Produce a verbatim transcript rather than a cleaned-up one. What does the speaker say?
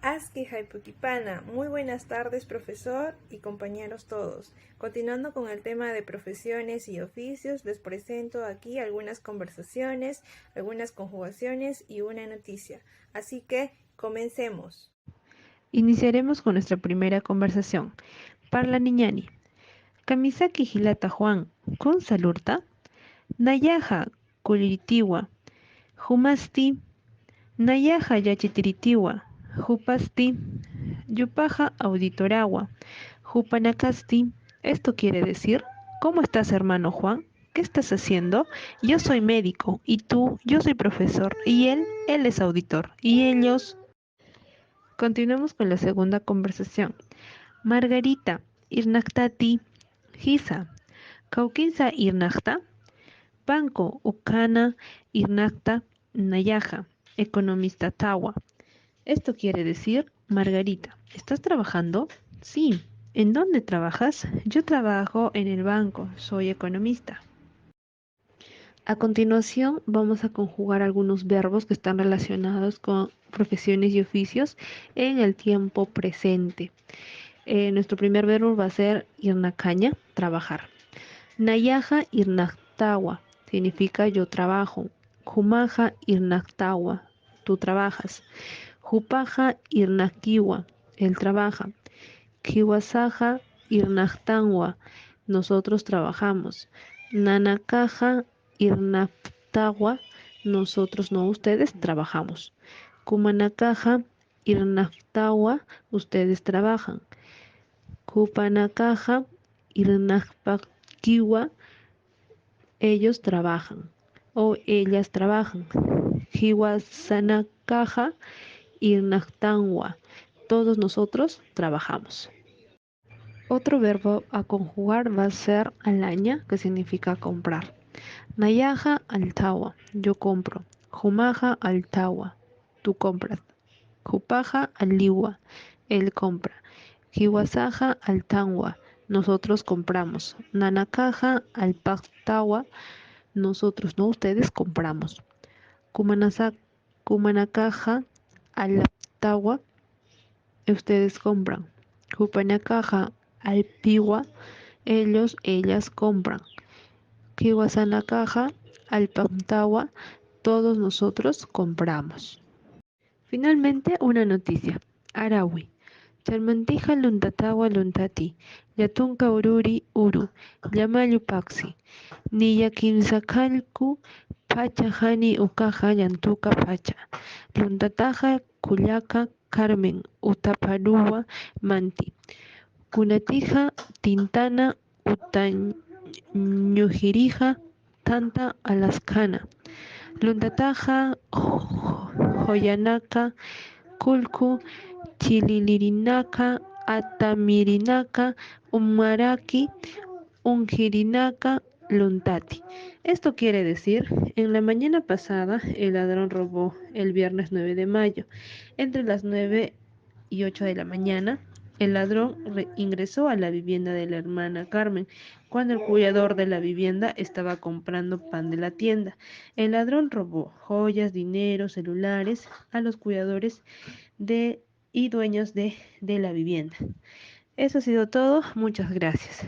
Aski jayp'ukipana. Muy buenas tardes, profesor y compañeros todos. Continuando con el tema de profesiones y oficios, les presento aquí algunas conversaciones, algunas conjugaciones y una noticia. Así que, comencemos. Iniciaremos con nuestra primera conversación. Parla niñani. Kamisaki jilata Juan, ¿kun salurta? Nayaxa kulliritiwa, jumasti. Nayaxa yachitiritiwa, jupasti. Yupaxa auditorawa, jupanakasti. Esto quiere decir: ¿cómo estás, hermano Juan? ¿Qué estás haciendo? Yo soy médico. ¿Y tú? Yo soy profesor. ¿Y él? Él es auditor. ¿Y ellos? Continuemos con la segunda conversación. Margarita, irnaqtati, jisa, ¿kawkinsa irnaqta? Banco ukhana irnaqta Nayaxa, economista tawa. Esto quiere decir: Margarita, ¿estás trabajando? Sí. ¿En dónde trabajas? Yo trabajo en el banco, soy economista. A continuación, vamos a conjugar algunos verbos que están relacionados con profesiones y oficios en el tiempo presente. Eh, nuestro primer verbo va a ser irnakaña, trabajar. Nayaxa irnaqtawa, significa yo trabajo. Jumaxa irnaqtawa, tú trabajas. Jupaxa irnakiwa, él trabaja. Jiwasaxa irnaqtanwa, nosotros trabajamos. Nanakaxa irnaqtawa, nosotros, no ustedes, trabajamos. Kumanakaxa irnaqtawa, ustedes trabajan. Jupanakaxa irnaqpakiwa, ellos trabajan o ellas trabajan. Jiwasanakaxa irnaqtanwa, todos nosotros trabajamos. Otro verbo a conjugar va a ser alaña, que significa comprar. Nayaxa alltawa, yo compro. Jumaxa alltawa, tú compras. Jupaxa alliwa, él compra. Jiwasaxa alltanwa, nosotros compramos. Nanakaxa allpaqtawa, nosotros, no ustedes, compramos. Kumanasa-, kumanakaxa allptawa, ustedes compran. Jupanakaxa allpiwa, ellos, ellas compran. Jiwasanakaxa allpaqtawa, todos nosotros compramos. Finalmente, una noticia. Arawi. Charmantixa luntatawa luntati, llatunka ururi uru, llamallu paksi. Niya kimsa kallku phacha jani ukaxa llantuka phacha. Luntataxa kullaka Carmen Utapharuwa manti. Kunatixa tintana uta ñujirixa thanta alaskana. Luntataxa joyanaka, kullku chililirinaka, atamirinaka, umaraki, unjirinaka, luntati. Esto quiere decir: en la mañana pasada, el ladrón robó el viernes nueve de mayo, entre las nueve y ocho de la mañana, el ladrón re-, ingresó a la vivienda de la hermana Carmen cuando el cuidador de la vivienda estaba comprando pan de la tienda. El ladrón robó joyas, dinero, celulares a los cuidadores de, y dueños de, de la vivienda. Eso ha sido todo. Muchas gracias.